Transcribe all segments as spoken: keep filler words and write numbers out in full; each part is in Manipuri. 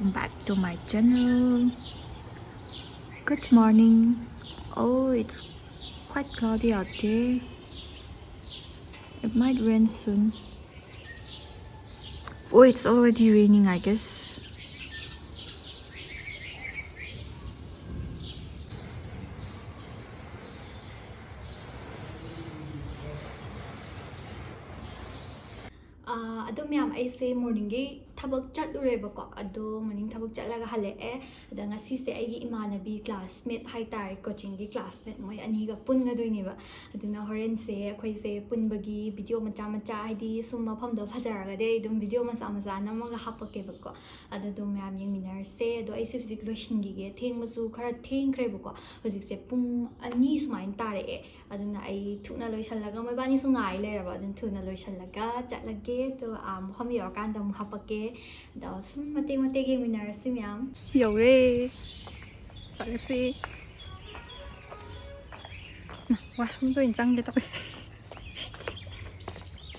Back to my channel. Good morning. Oh, it's quite cloudy out there. It might rain soon. Oh, it's already raining, I guess. ꯑꯥ, ꯑꯗꯣ ꯃꯌꯥꯝ, ꯑꯩꯁꯦ ꯃꯣꯔꯅꯤꯡꯒꯤ ꯊꯕꯛ ꯆꯠꯂꯨꯔꯦꯕꯀꯣ꯫ ꯑꯗꯣ ꯃꯣꯔꯅꯤꯡ ꯊꯕꯛ ꯆꯠꯂꯒ ꯍꯜꯂꯛꯑꯦ꯫ ꯑꯗ ꯉꯁꯤꯁꯦ ꯑꯩꯒꯤ ꯏꯃꯥꯟꯅꯕꯤ ꯀ꯭ꯂꯥꯁꯃꯦꯠ ꯍꯥꯏꯇꯥꯔꯦ, ꯀꯣꯆꯤꯡꯒꯤ ꯀ꯭ꯂꯥꯁꯃꯦꯠ, ꯃꯣꯏ ꯑꯅꯤꯒ ꯄꯨꯟꯒꯗꯣꯏꯅꯦꯕ꯫ ꯑꯗꯨꯅ ꯍꯣꯔꯦꯟꯁꯦ ꯑꯩꯈꯣꯏꯁꯦ ꯄꯨꯟꯕꯒꯤ ꯚꯤꯗꯤꯑꯣ ꯃꯆꯥ ꯃꯆꯥ, ꯍꯥꯏꯗꯤ ꯁꯨꯝ ꯃꯐꯝꯗꯣ ꯐꯖꯔꯒꯗꯤ ꯑꯩ ꯑꯗꯨꯝ ꯚꯤꯗꯤꯑꯣ ꯃꯆꯥ ꯃꯆꯥ ꯅꯝꯃꯒ ꯍꯥꯞꯄꯛꯀꯦꯕꯀꯣ꯫ ꯑꯗꯣ ꯑꯗꯨꯝ ꯃꯌꯥꯝ ꯌꯦꯡꯃꯤꯟꯅꯔꯁꯦ꯫ ꯑꯗꯣ ꯑꯩꯁꯦ ꯍꯧꯖꯤꯛ ꯂꯣꯏꯁꯤꯟꯈꯤꯒꯦ, ꯊꯦꯡꯕꯁꯨ ꯈꯔ ꯊꯦꯡꯈ꯭ꯔꯦꯕꯀꯣ꯫ ꯍꯧꯖꯤꯛꯁꯦ ꯄꯨꯡ ꯑꯅꯤ ꯁꯨꯃꯥꯏꯅ ꯇꯥꯔꯛꯑꯦ꯫ ꯑꯗꯨꯅ ꯑꯩ ꯊꯨꯅ ꯂꯣꯏꯁꯤꯜꯂꯒ, ꯃꯣꯏꯕꯥꯅꯤꯁꯨ ꯉꯥꯏ ꯂꯩꯔꯕ, ꯑꯗꯨꯅ ꯊꯨꯅ ꯂꯣꯏꯁꯤꯜꯂꯒ ꯆꯠꯂꯒꯦ꯫ ꯑꯗꯣ, ꯑꯥ, ꯃꯐꯝ ꯌꯧꯔꯀꯥꯟꯗ ꯑꯃꯨꯛ ꯍꯥꯄꯛꯀꯦ꯫ ꯑꯗꯣ ꯁꯨꯝ ꯃꯇꯦꯛ ꯃꯇꯦꯛ ꯌꯦꯡꯃꯤꯟꯅꯔꯁꯤ ꯃꯌꯥꯝ꯫ ꯌꯧꯔꯦ꯫ ꯆꯠꯂꯁꯤ꯫ ꯋꯥꯁꯔꯨꯝꯗ ꯑꯣꯏꯅ ꯆꯪꯒꯦ ꯇꯧꯋꯦ꯫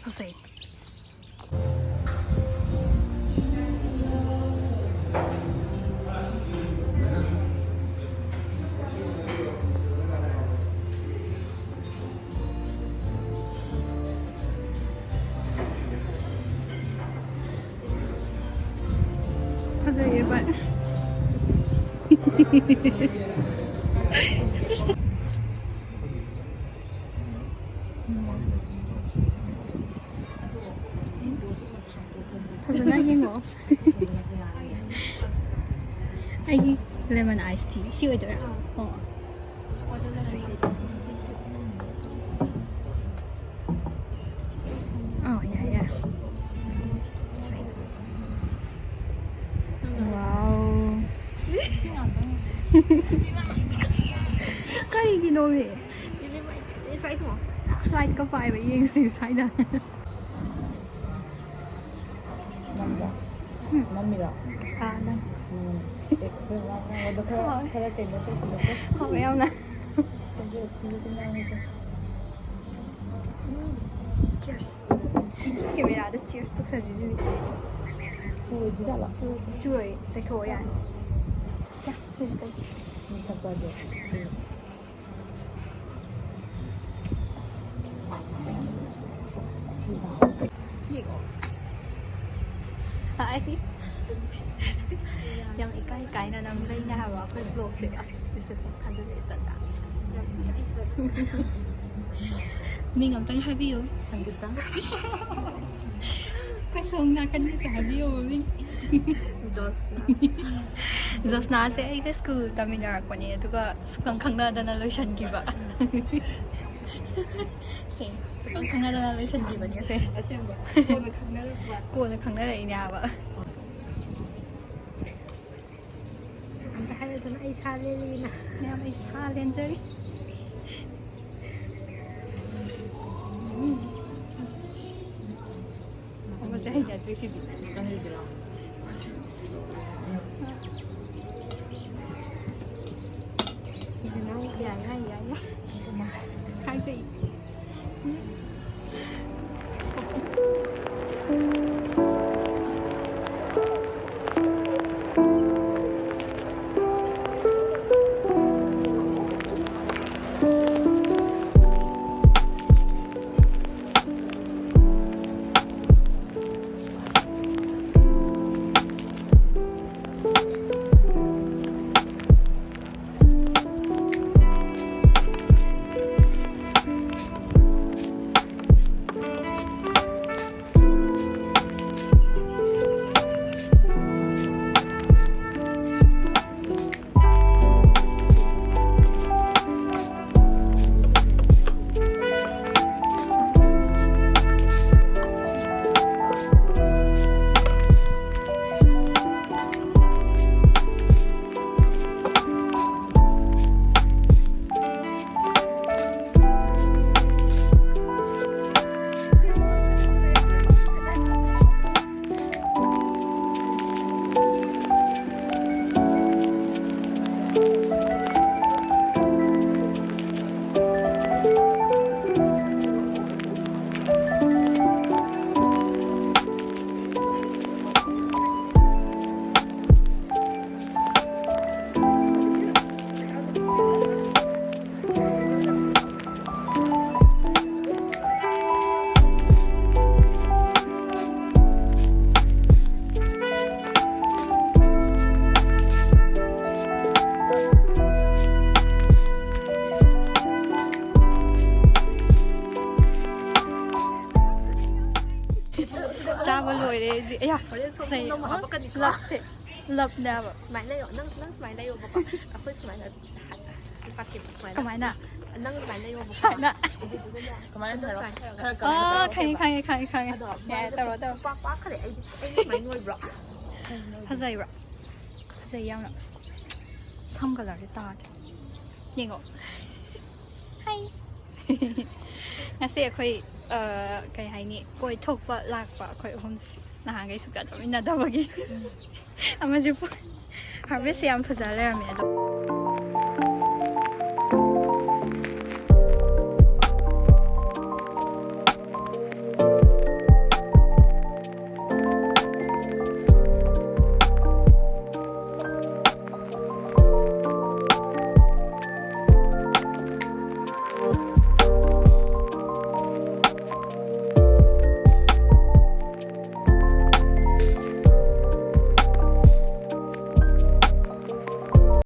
ꯐꯖꯩ꯫ ꯐꯖꯩꯌꯦ ꯚꯥꯏ꯫ ꯐꯖꯅ ꯌꯦꯡꯉꯛꯑꯣ꯫ ꯑꯩꯒꯤ lemon ice tea ꯁꯤ ꯑꯣꯏꯗꯣꯏꯔꯥ? ꯑꯣ꯫ ꯑꯧ, ꯌꯥꯏ, ꯌꯥꯏ꯫ Wow. ꯀꯔꯤꯒꯤꯅꯣꯃꯤ? Flightꯀ ꯄꯥꯏꯕ ꯌꯦꯡꯁꯤ ꯁ꯭ꯋꯥꯏꯗ꯫ ꯅꯝꯕ꯭ꯔꯥ? ꯎꯝ꯫ ꯅꯝꯃꯤꯔꯣ? ꯑꯥ, ꯅꯝ꯫ ꯎꯝ꯫ ꯑꯦ, ꯑꯩꯈꯣꯏ ꯋꯥ ꯉꯥꯡꯕꯗꯣ ꯈꯔ, ꯍꯣꯏ꯫ ꯈꯔ ꯀꯩꯅꯣ ꯇꯧꯁꯤꯜꯂꯨꯀꯣ꯫ ꯍꯣꯏ, ꯌꯥꯝꯅ꯫ ꯈꯣꯟꯖꯦꯜ ꯊꯤꯕꯁꯨ ꯉꯥꯡꯉꯤꯁꯦ꯫ Cheers꯫ Cameraꯗ cheers ꯇꯧꯁꯜꯂꯤꯁꯤꯗꯤ꯫ ꯆꯨꯔꯣꯏꯗ꯭ꯔꯤꯖꯥꯠꯂꯣ? ꯆꯨꯔꯣꯏ, ꯇꯩꯊꯣꯛꯑꯣ ꯌꯥꯅꯤ꯫ ꯁꯦ, ꯁꯤꯁꯨ ꯇꯩ-, ꯃꯊꯛꯇꯁꯦ ꯁꯤ꯫ ꯑꯁ, ꯑꯁꯤꯗ꯫ ꯌꯦꯡꯉꯣ꯫ ꯍꯥꯏ꯫ ꯌꯥꯝ ꯏꯀꯥꯏ ꯏꯀꯥꯏꯅ ꯅꯝꯖꯩꯅꯦ ꯍꯥꯏꯕ ꯑꯩꯈꯣꯏ ꯕ꯭ꯂꯣꯒꯁꯦ꯫ ꯑꯁ, ꯃꯦꯁꯦꯖ ꯑꯃ ꯊꯥꯖꯤꯜꯂꯛꯑꯦ, ꯇꯟꯖꯥ꯫ ꯃꯤꯡ ꯑꯝꯇꯪ ꯍꯥꯏꯕꯤꯌꯨ꯫ ꯁꯪꯒꯤꯇꯥ꯫ ꯑꯩꯈꯣꯏ ꯁꯣꯝ ꯅꯥꯀꯟꯒꯤꯁꯦ ꯍꯥꯏꯕꯤꯌꯣ ꯃꯃꯤꯡ꯫ ꯖꯣꯁꯅꯥ꯫ ꯖꯣꯁꯅꯥꯁꯦ ꯑꯩꯒ ꯁ꯭ꯀꯨꯜ ꯇꯝꯃꯤꯟꯅꯔꯛꯄꯅꯦ, ꯑꯗꯨꯒ ꯁꯨꯈꯪ ꯈꯪꯅꯗꯅ ꯂꯣꯏꯁꯤꯟꯈꯤꯕ꯫ ꯁꯦ, ꯁꯨꯈꯪ ꯈꯪꯅꯗꯅ ꯂꯣꯏꯁꯤꯟꯈꯤꯕꯅꯦ ꯁꯦ꯫ ꯑꯁꯦꯡꯕ꯫ ꯀꯣꯟꯅ ꯈꯪꯅꯔꯛꯄ꯫ ꯀꯣꯟꯅ ꯈꯪꯅꯔꯛꯏꯅꯦ ꯍꯥꯏꯕ꯫ ꯑꯝꯇ ꯍꯥꯏꯔꯨꯗꯅ ꯑꯩ ꯁꯥ ꯂꯦꯜꯂꯤꯅ꯫ ꯃꯌꯥꯝ ꯑꯩ ꯁꯥ ꯂꯦꯟꯖꯔꯤ꯫ ꯎꯝ꯫ ꯑꯃꯁꯦ ꯍꯩꯅꯗ꯭ꯔꯤ ꯁꯤꯗꯤ꯫ ꯀꯩꯅꯣꯁꯤꯔꯣ? ꯌꯥꯏ, ꯌꯥꯏ, ꯌꯥꯏ, ꯌꯥꯏ꯫ ꯍꯥꯏꯖꯩ꯫ ꯑꯌꯥ, ꯍꯣꯔꯦꯟ ꯁꯣꯝ ꯁꯩ- ꯅꯣꯡꯃ ꯍꯥꯞꯄꯛꯀꯅꯤꯀꯣ꯫ ꯂꯞꯁꯦ, ꯂꯞꯅꯦꯕ꯫ ꯁꯨꯃꯥꯏꯅ ꯂꯩꯌꯣ, ꯅꯪ ꯅꯪ ꯁꯨꯃꯥꯏꯅ ꯂꯩꯌꯣꯕꯀꯣ꯫ ꯑꯩꯈꯣꯏ ꯁꯨꯃꯥꯏꯅ ꯍꯥꯞꯀꯦꯕ ꯁꯨꯃꯥꯏꯅ꯫ ꯀꯃꯥꯏꯅ? ꯅꯪ ꯁꯨꯃꯥꯏꯅ ꯂꯩꯌꯣꯕꯀꯣ꯫ ꯁꯨꯃꯥꯏꯅ? ꯑꯗꯨꯗꯨꯒꯅꯦ ꯀꯃꯥꯏꯅ ꯑꯗꯣ ꯇꯧꯔꯣ? ꯁꯨꯃꯥꯏꯅ ꯇꯧꯔꯒ ꯈꯔ ꯑꯥ, ꯀꯃꯥꯏꯅ ꯈꯪꯉꯦ, ꯈꯪꯉꯦ, ꯈꯪꯉꯦ, ꯈꯪꯉꯦ꯫ ꯑꯗꯣ ꯌꯥꯔꯦ, ꯇꯧꯔꯣ, ꯇꯧꯔꯣ꯫ ꯄꯥꯛ ꯄꯥꯛ ꯈꯔꯦ꯫ ꯑꯩꯗꯤ ꯑꯩꯗꯤ ꯁꯨꯃꯥꯏꯅ ꯅꯣꯏꯕ꯭ꯔꯣ? ꯐꯖꯩꯕ꯭ꯔꯥ? ꯐꯖꯩ ꯌꯥꯝꯅ꯫ ꯁꯝ ꯀꯂꯔꯁꯦ ꯇꯥꯗꯦ꯫ ꯌꯦꯡꯉꯣ꯫ ꯍꯥꯏ꯫ ꯉꯁꯤ ꯑꯩꯈꯣꯏ, ꯑ, ꯀꯩ ꯍꯥꯏꯅꯤ, ꯀꯣꯏꯊꯣꯛꯄ ꯂꯥꯛꯄ ꯑꯩꯈꯣꯏ ꯑꯍꯨꯝꯁꯤ꯫ ꯅꯍꯥꯟꯈꯩ ꯁꯨꯛꯆꯠ ꯆꯠꯃꯤꯟꯅꯗꯕꯒꯤ꯫ ꯑꯃꯁꯨ ꯄꯨ-, ꯍꯥꯔꯚꯦꯁꯁꯦ ꯌꯥꯝ ꯐꯖ ꯂꯩꯔꯝꯃꯦ ꯑꯗꯣ꯫